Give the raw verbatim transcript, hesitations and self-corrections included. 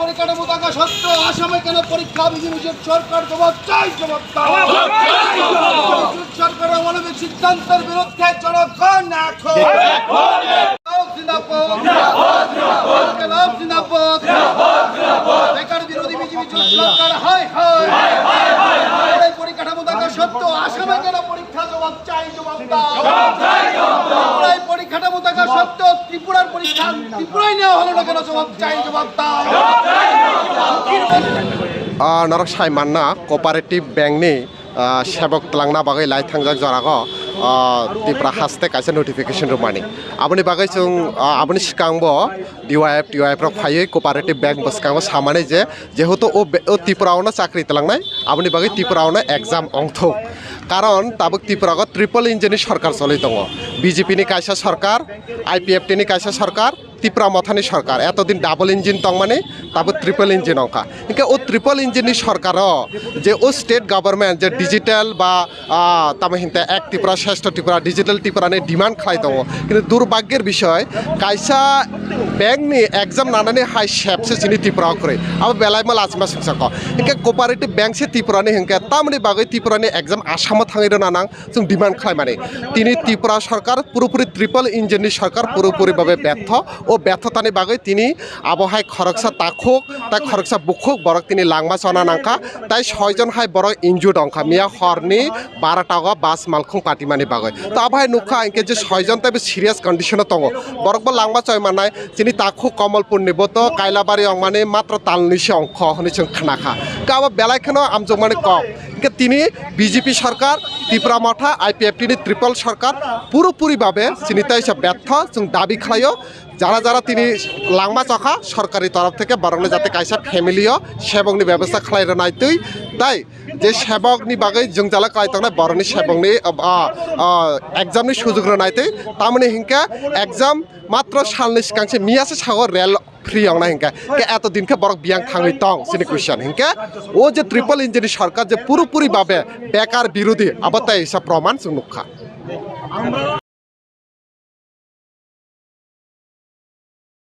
পরিকাঠামো থাকা সত্ত্বেও আসামে কেন পরীক্ষা বিধিনিষেধ? সরকার জবাব চাই, জবাব দাও। জবাব চাই, জবাব দাও। সরকারের অমানবিক সিদ্ধান্তের বিরুদ্ধে জনগণ এখন জিন্দাবাদ। জিন্দাবাদ। বেকার বিরোধী বিজেপি সরকার হায় হায়। এই পরিকাঠামো থাকা সত্ত্বেও আসামে কেন পরীক্ষা? জবাব চাই, জবাব দাও। এই পরিকাঠামো থাকা সত্ত্বেও ত্রিপুরার পরীক্ষা ত্রিপুরায় নেওয়া হলো না কেন? জবাব চাই, জবাব দাও। Ah, norok sai manna, cooperative bank ni, ah, sebok twlangna bagwi lai thangjak jorago, ah, Tipra haste kaisa notification rwmani. Aboni bagwi chwng, ah, aboni swkangbo D Y F, T Y F rok phaiwi cooperative bank bwskango samani je, jehetu o be-, o Tripura ono chakri twlangnai, aboni bagwi Tripura ono exam ongthok. Karon tabuk Tripura o triple engine ni sorkar choli tongo. B J P ni kaisa sorkar, I P F T ni kaisa sorkar, Tipra Mothani sorkar, etodin double engine tongmani, tabuk triple engine ongkha. Hinkhe o triple engine ni sorkaro je o state government je digital ba, ah, tamo hinte ek Tripura, shreshtho Tripura, digital Tripura ni demand khlai tongo. Kintu durbhagyor bishoy, kaisa bank ni exam nanani hai sep se chini Tripura o kwrwi. Abo belai ma lachima sumsako. Hinkhe cooperative bank se Tripura ni hinkhe tamoni bagwi Tripura ni exam Assam o thangwi rwna nang. Chwng demand khlaimani. Tini Tripura sorkar purupuri triple engine ni sorkar purupuri babe betho. O bethotani bagwi tini abo hai khoroksa takhuk, tai khoroksa bukhuk borok tini langma chona nangkha. Tai soijon hai borok injured ongkha. Miya horni barota o bus malkhung patimani bagwi. To abo hai nukha hinkhe je soijon taibo serious condition o tongo. Borokbo langma choi mannai. Chini takhuk Komolpur ni bo to Kailabari ongmani matro talnwi se ongkho hwnwi chwng khnakha. Khe abo belai kheno amjokmani kok. Hinkhe tini B J P sorkar, Tipra Motha, I P F T ni triple sorkar purupuri babe chini taisa betho chwng dabi khlaio. Jara jara tini langma chokha sorkari torof theke borokno jate kaisa family o sebokni bebosta khlai rwnai twi tai je sebokni bagwi jwngjala khlai tongnai borokni sebokni, ah, ah, ah, exam ni sujuk rwnai twi tamoni hinkhe exam matro salni swkang se miya se sago rel free ongna hinkhe, ke eto din khe borok biyang thangwi tong, chini question hinkhe o je triple engine ni sorkar je purupuri babe bekar birodhi abo tai sa proman chwng nukha.